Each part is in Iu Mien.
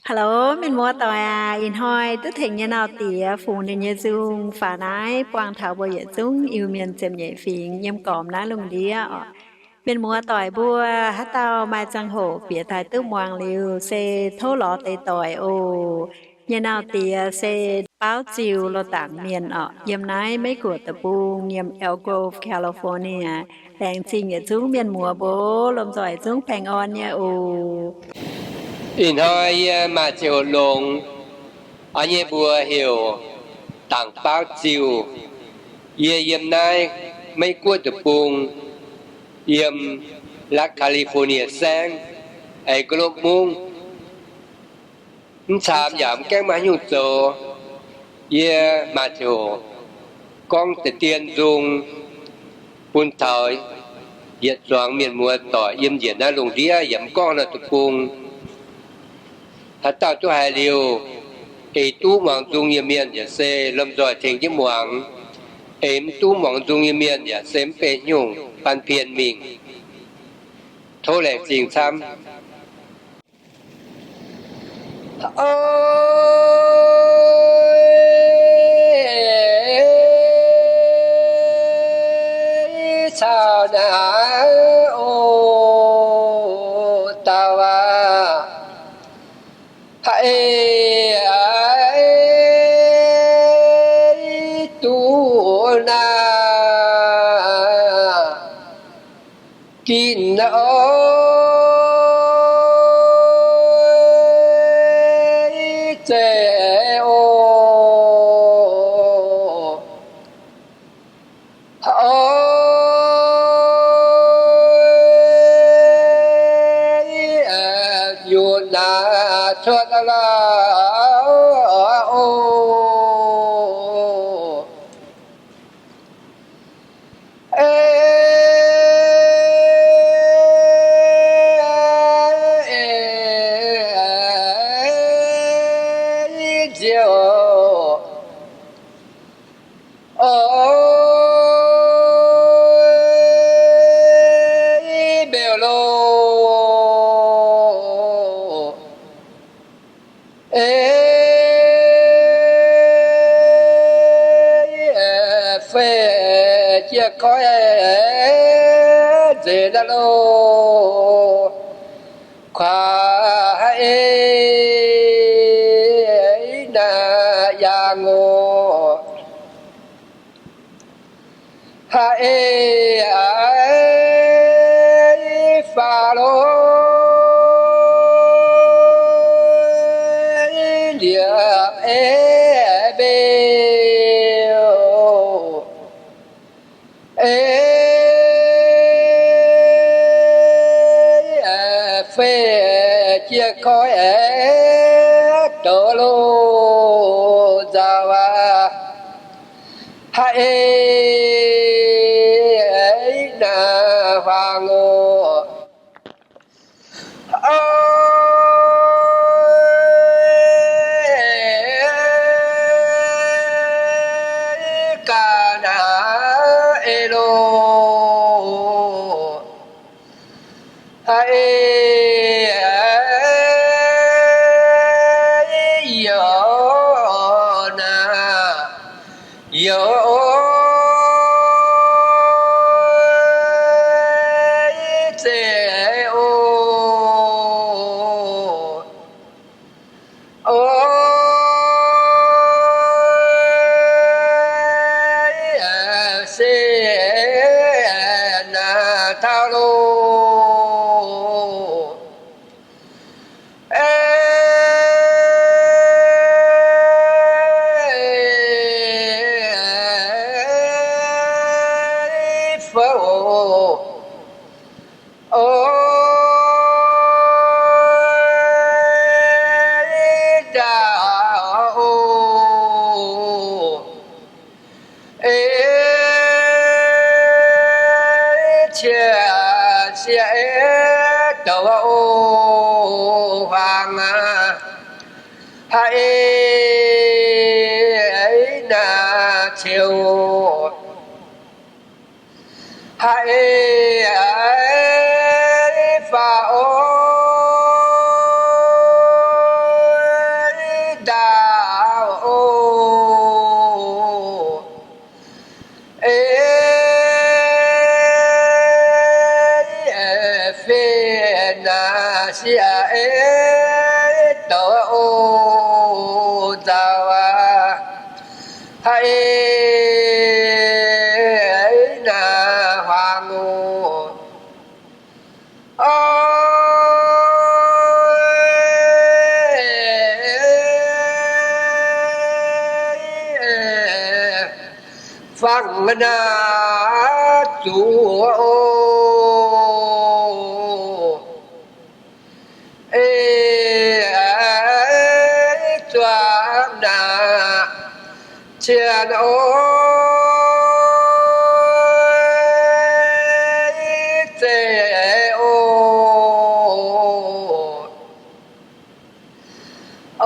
Hello, mienh muoz-doic aac, ih hnoi duqv tengx nyei nauz diex fungx ninh nyei nzung faaux naaiv buangh taux mbuo yietc zungv Iu-Mienh ziepc nyeic fingx yiem gormx naaiv lungh ndiev oc. Mienh muoz-doic mbuo, haaix dauh maaih ziangh hoc bieqc daaih duqv muangx liuz se tov lorz deix doic oc. Nyei nauz diex se Baauv Ziuh Loz-Dangc Mienh oc, yiem naaiv Meiv Guoqv deic-bung, yiem Elk Grove, California. Laengz zingh yietc zungv mienh muoz mbuo, lomh nzoih zungv baengh orn nyei oc. Ih hnoi yie maaih ziangh hoc longx, aa, nyei mbuox heuc Dangc Baauv Ziuh. Yie yiem naaiv Meiv Guoqv deic-bung, yiem Latv California saengv, aengx gorngv Mungv. Mv caamx yaac mv gaengh maaih haaix nyungc zoux, yie maaih ziangh hoc gorngv deix dien nzung bun taux yietc zuangx mienh muoz-doic yiem njiec naaiv lungh ndiev yaac mv gorngv naaiv deic-bung. Haaix dauh duqv haiz liuz, eix duqv muangx nzung nyei mienh yaac se lomh nzoih tengx jienv muangx. Eix mv duqv muangx nzung nyei mienh yaac se mv benx nyungc, baan pien mingh. Tov laengz zingh camv. Caux naaiv oc dauh aac, haiz duqv naaiv ginv oix zeiz oc. Oix nyunc naaiv cuotv lauh oc. Ei, ei, nziouv, oix, mbiouh loh. Ei, fei jiez koiv nzengc naaiv loh, kuaax ei, naaiv yangh oc. Haiz ei, faaux loh, liepc ei mbiouh, ei, fei jiez koiv aengx douc loh nzauh aqv. Haiz ei, naaiv huaang oc. Oix, ga'naaiv ei loh. Haiz ei, youz naaiv, youz, zeiz oc. Oix, se naaiv taux loh. Ei, fouv oc. Oix, ndaauv oc. Ei, qiex sieqv ei, douc oc, huaang aqv. Haiz ei, naaiv ciouv. Haiz ei, faaux oc. haiz naaiv huaang oc. O, fangx naaiv zuqc oc. Ei, zuangx naaiv cien oc, zeiz oc. O,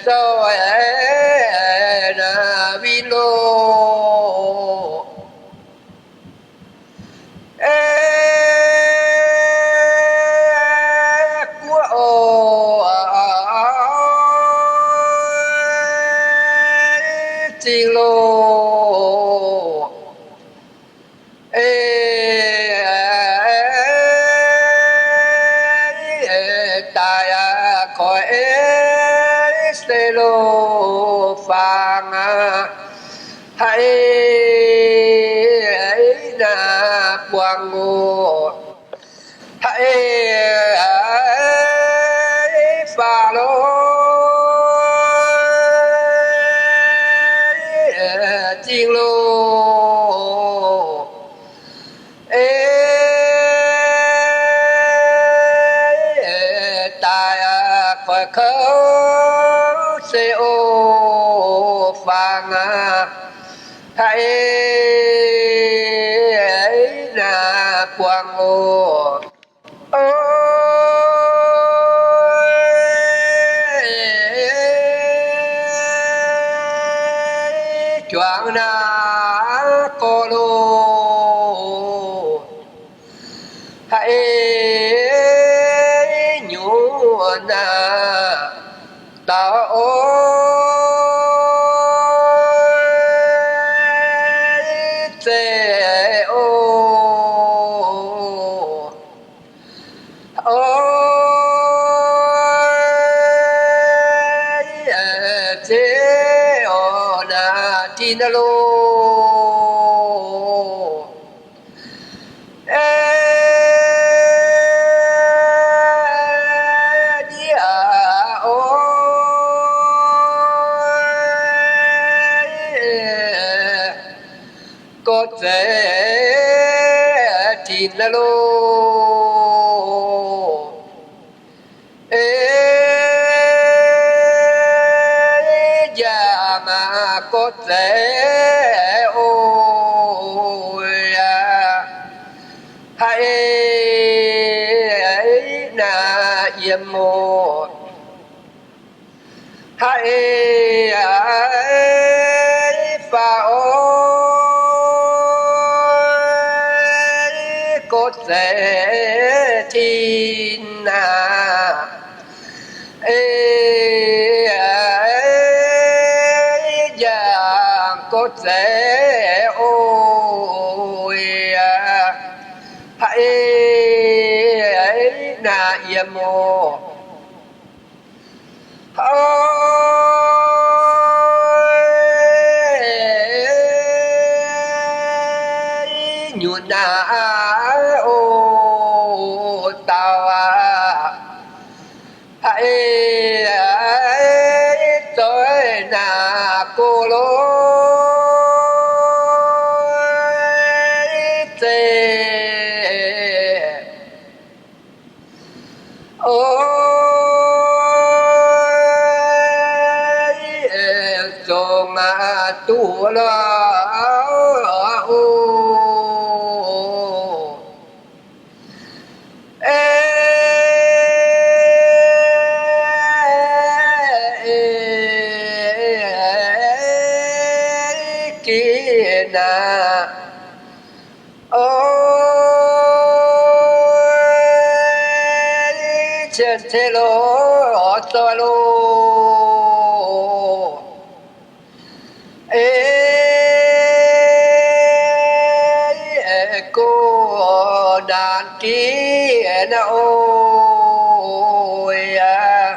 zoux naaiv win loh. Ei, guoqv oc, zingh loh. Ei, daaih aqv, koiv ei se loh fangx aqv. Haiz naaiv buangh oc. Haiz faaux loh, zingh loh. Ei, daaih aqv, koiv kouv se oc fangx aqv. Haiz naaiv buangh oc. O, juangc naaiv gorx loh. Haiz nyungc naaiv dauh oc, zeiz oc. O, zeiz oc, naaiv tin loh. Ei, ndiev oc, gorx zeiz tin loh. Ei, njang aqv, gorx zeiz oc. Haiz naaiv yiem oc. Haiz faaux oc, gorx zeiz tin aqv. Ei, njang gorx zeiz oc. Haiz naaiv yiem oc. O, nyutc naaiv oc, dauh aac. Haiz zoih naaiv gox loh, zeiz oc, zongh duqv lorqc oc. Ei, ginv naaiv, o, cien-ceqv loh, zoih loh. Ei, gox naanc ginv naaiv oc, aa,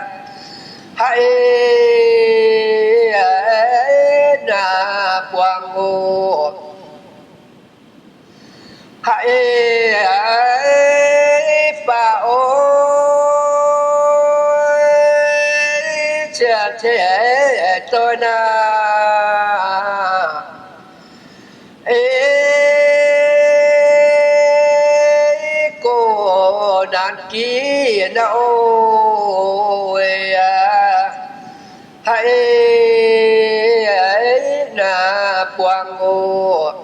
Haiz faaux o, ziec tengx doix naaic, e, gox naanc giex naaic oc. Haiz naaic buangh oc.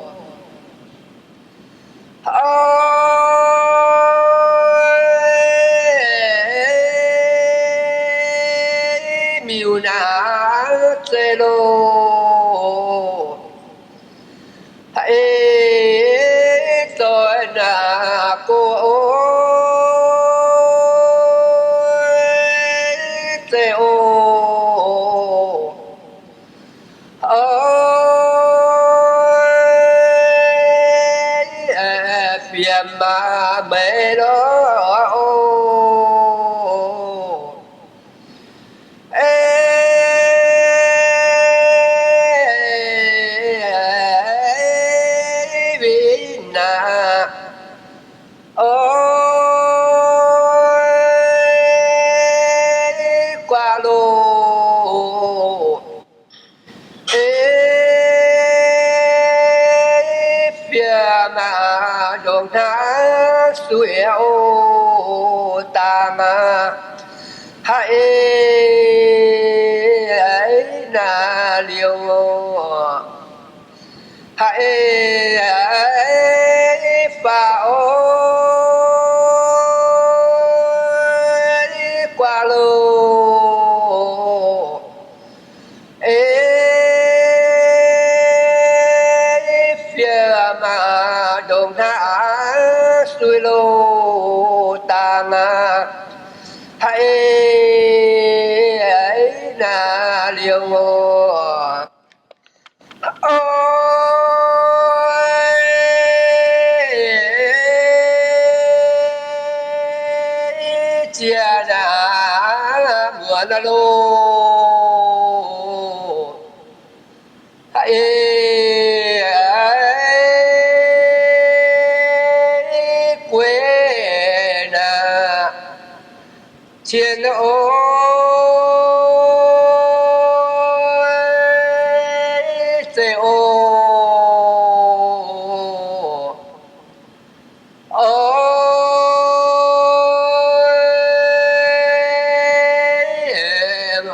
Miuc naaic zeiv loh, e, doix naaic gox o, zeiv oc. Fiem maaz meix lorz oc. E, win naaic oc, guaav loh. E, fiem maaz ndongc hnangv suiv oc, dangh aqv. Haiz naaic liuz oc. Haiz faaux o, guaav loh. E, fiem maaz ndongc hnangv suiv loh, dangh aqv. Haiz naaic liuz oc. Oix, ziex naaic muonz loh. Haiz gueix naaic cien oc, zeiv oc. Oix,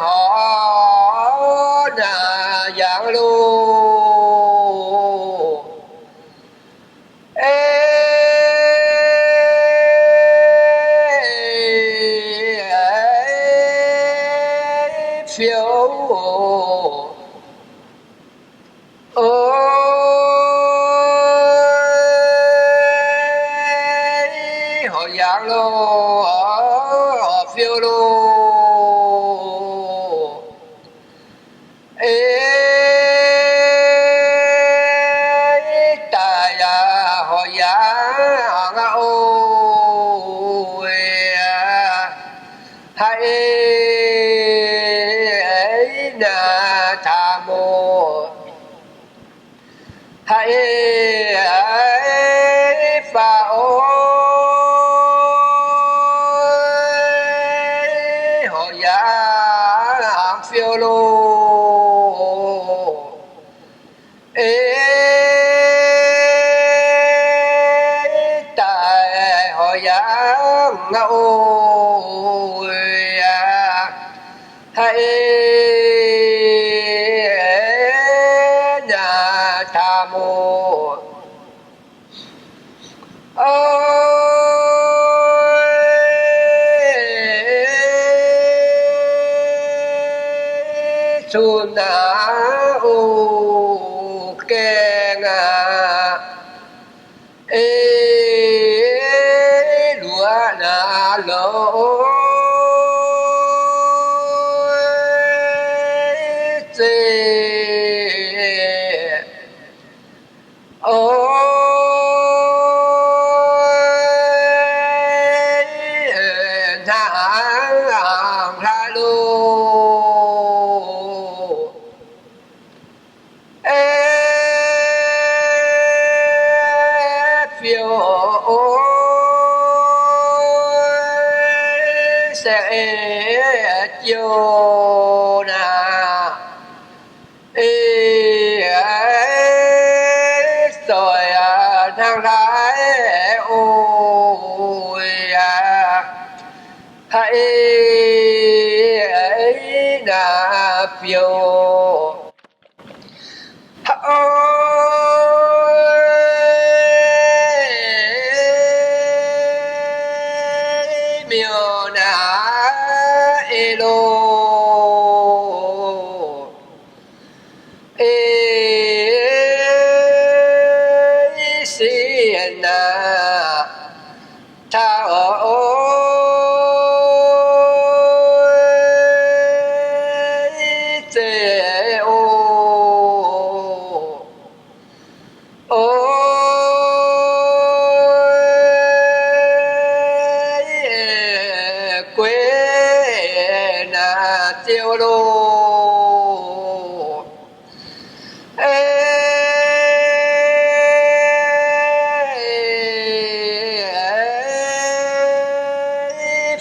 horpc naaic yangh loh. E, fiou. Oix, horpc yangh loh, horpc fiou loh. E, daaih yaac horpc yangh aqv oc. Haiz naaic taux muonc, haiz faaux oc, horpc yangh fiou loh. E, daaih horpc yangh aqv oc. Haiz naaic taux muonc, oix, cun naaic oc gaengh aqv. E, luoqc naaic loh, zeiv oc, hnangv hlaax loh. E, fiou se ei jiouv naaic, ei doic hnangv haaix oc, yaac haiz naaiv biouv. Miuc naaiv ei loh, ei sieqv naaiv taux zeiv oc. O, guei naaiv ziouc loh, ei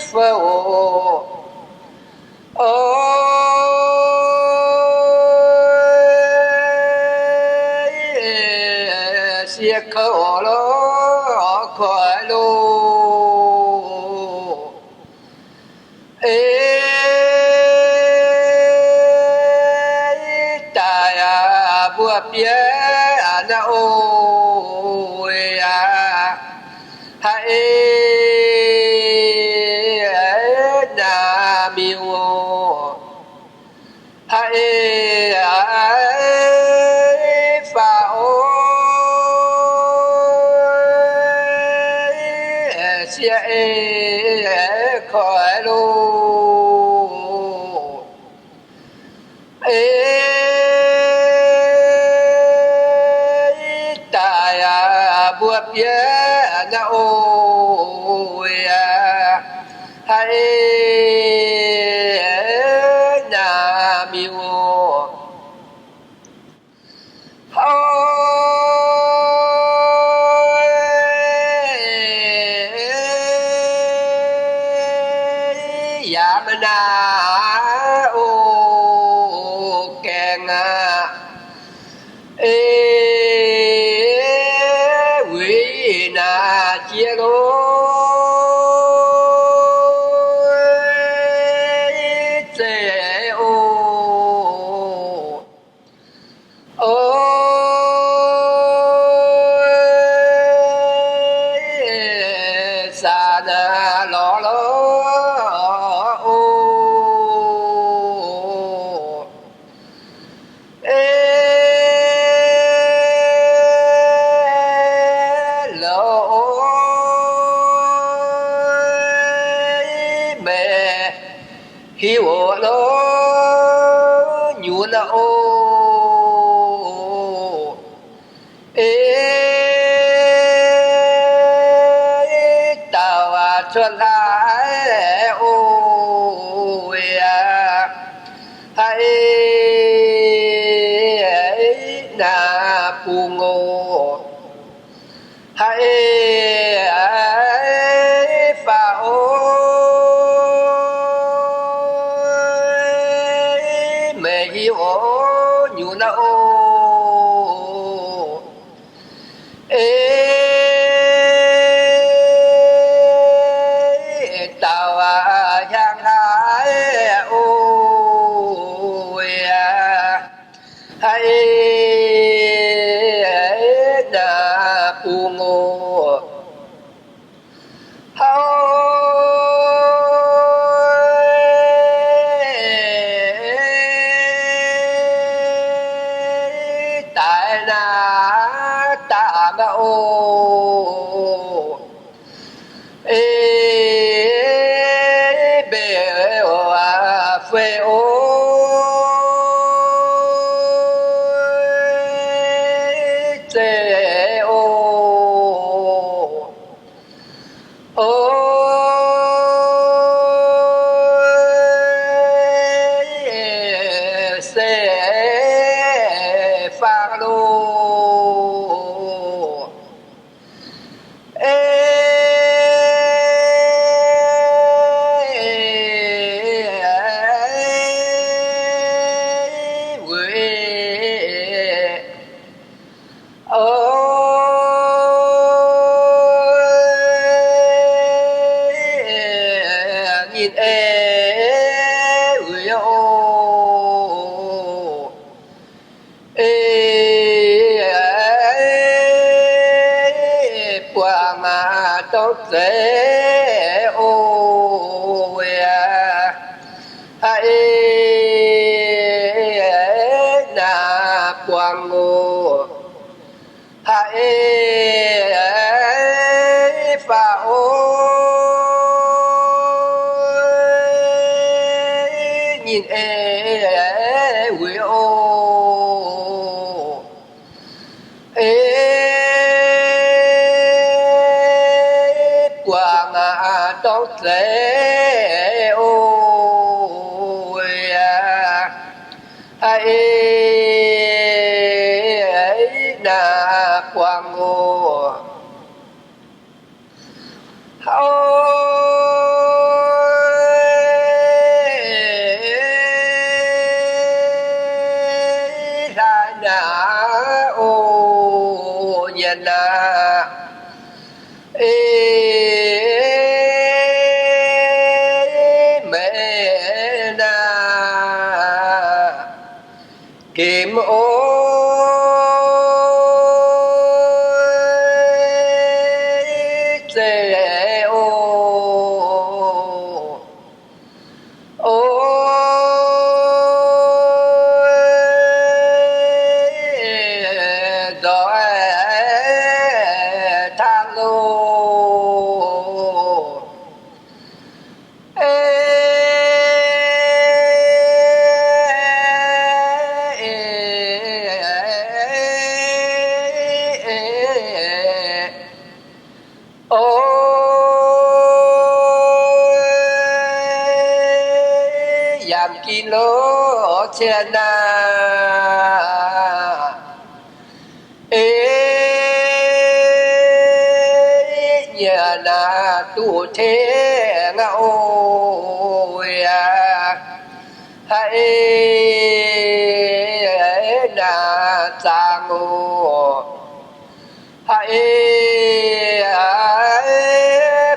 fouv, o, sieqv kouv lorz koiv loh, ei daaih mbuo bieiv naaiv oc, yaac haiz naaiv miuc, haiz faaux, o, sieqv ei koiv loh, ei daaih mbuo bieiv naaiv oc, yaac haiz naaiv miuc, o, yaac maiv naaiv oc gaengh aqv. Ei, wuic naaiv jiex loh, zeiv oc. O, saax naaiv lorz lorz oc. Ei, lorz oc, meih hiuv oc, lorz nyunc oc. Ei, dauh aac cuotv hlaax oc, yaac haiz naaiv bungx oc. Haiz faaux oc, meih hiuv oc, nyunc naaiv oc. Ei, dauh nyinh ei wuic oc. Ei, buangh aqv dorngx zeiz oc. Aa, haiz naaiv buangh oc. Haiz faaux oc. Nyinh ei wuic oc. Ei, buangh aqv dorngx zeiz oc. Aa, haiz naaiv buangh oc. Oi, hlaax naaiv oc, nyanc naaiv, ei, meih naaiv, gemh oc, zeiz oc. Oi, nzoih taav loh. Ei, o, yaac gin loh cien naaiv. Ei, nyanc naaiv duqv tengx aqv oc. Aa, haiz naaiv zaangc oc. Haiz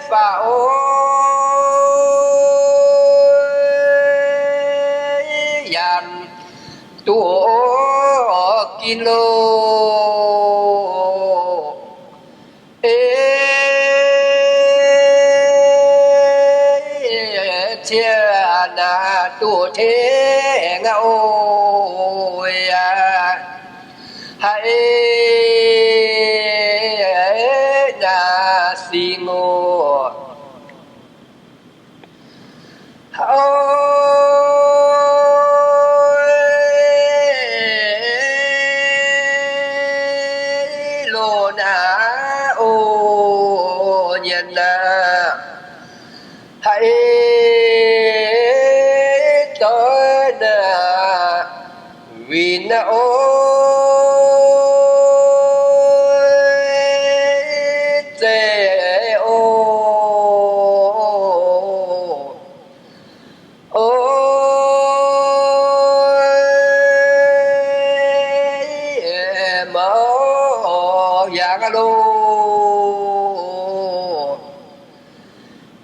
faaux oc. Yaac duqv gin loh. Ei, cien naaiv duqv tengx aqv oc. Aa, haiz naaiv singx oc. Oi, loz naaiv oc, nyanc naaiv, haiz doix naaiv, winh naaiv oc, zeiz oc. Oi, mouc yangh loh.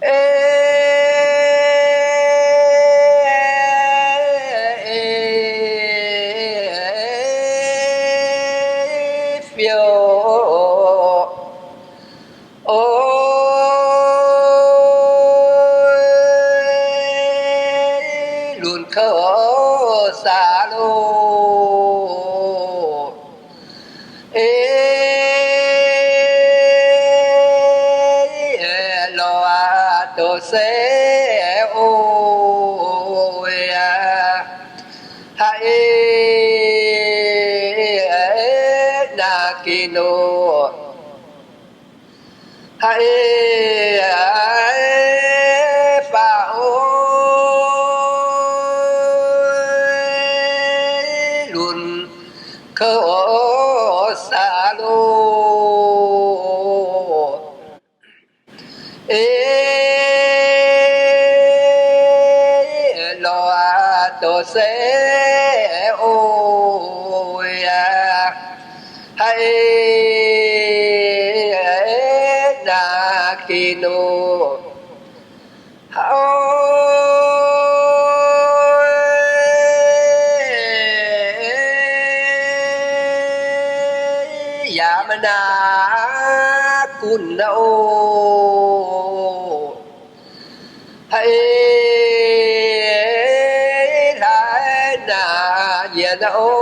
Ei, fiou. Oi, lunx kouv saax loh. Ei, lorz aqv douz seix oc. Aa, haiz naaiv ginh oc. Haiz faaux oc, lunx kouv saax loh. Ei, lorz aqv douz seix oc. Aa, haiz naaiv ginh oc. Oi, naaiv gunv oc. Haiz hlaax naaic yienx oc,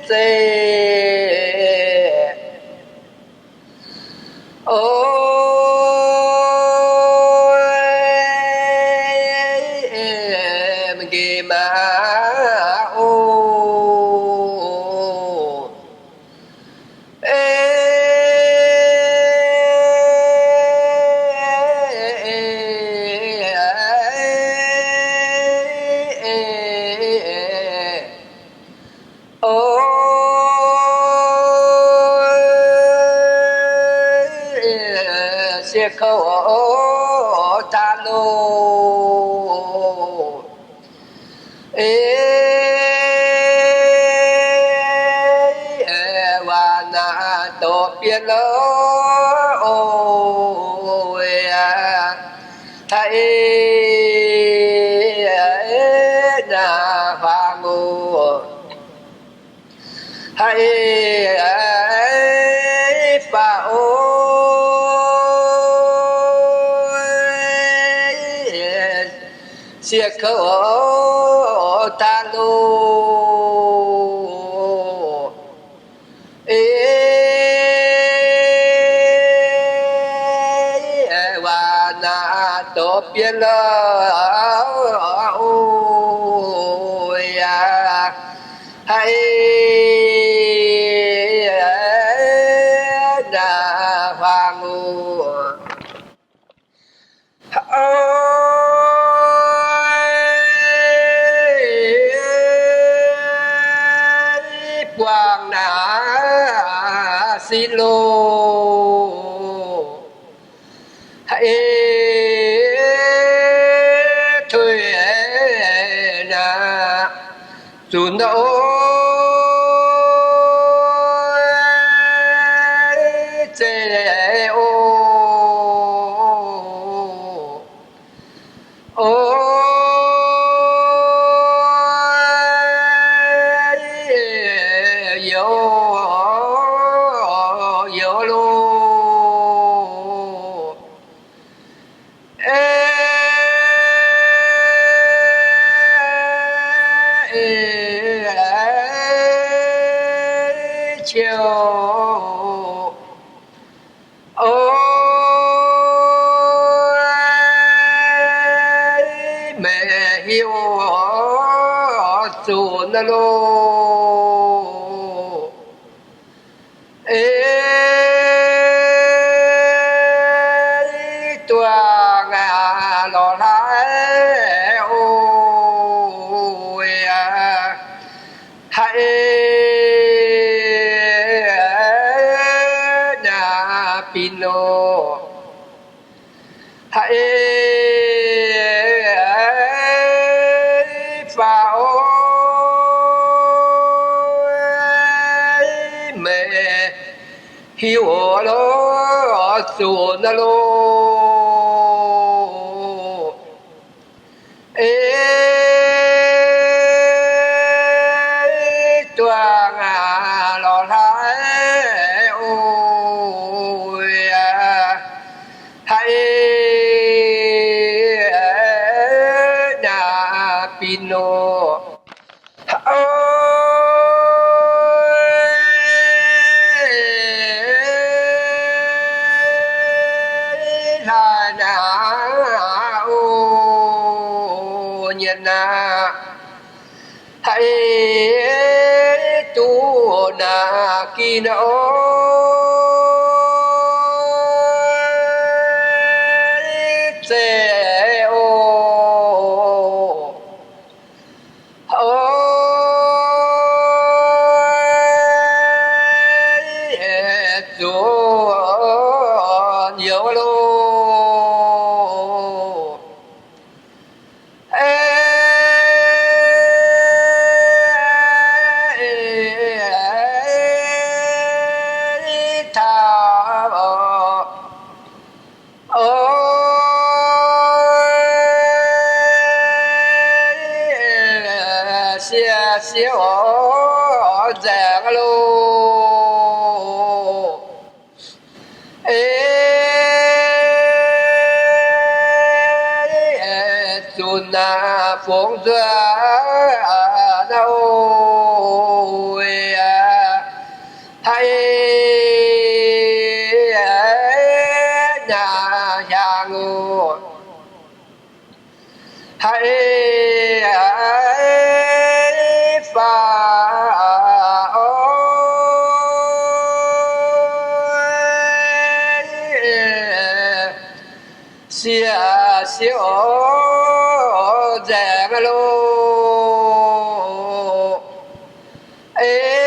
zeiz oc, nqemh maah oc. Sieqv kouv taav loh. Waac naaic dorh bienv loh. Haiz naaic huaang oc. Haiz faaux oc, sieqv kouv taav loh. Waac naaic dorh bienv loh. Yaac haiz naaic huaang oc. Buangh naaic sin loh. Haiz tuix naaic zunc oc, zeiz oc. Oc, youz, youz loh. Qiu oc, meih hiuv zuqc naaiv loh. Ei, duangh lorz hlaax oc. Haiz naaic binc oc. Haiz faaux oc, meih hiuv oc, loh, zuqc naaiv loh. Ei, duangh lorz hlaax oc. Haiz naaic binc oc. Hlaax naaic oc, nyienx naaic, haiz duqv naaic ginh oc, zeiz oc. Oc, zuqc youz loh. Ei, taux oc, sie siouv oc. nzaengc loh. Ei, zunc naaiv fungx zuov naaiv, o, haiz naaiv hiaangx, o, haiz faaux, o, sieqv siouv nzaengc loh. Ei,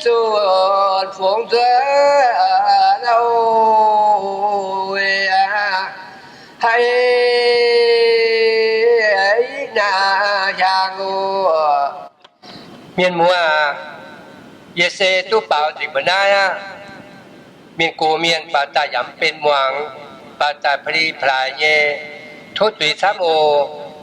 zunc fungx zuov naaiv, o, haiz naaiv hiaangx, o. Mienh muoz, yie se duqv baaux nzipc mbuo naaiv aqv. Mienh gox mienh baaux daaih yaac mv benx muangx, baaux daaih pa'li pa'laaix nyei, tov zuiz camv oc.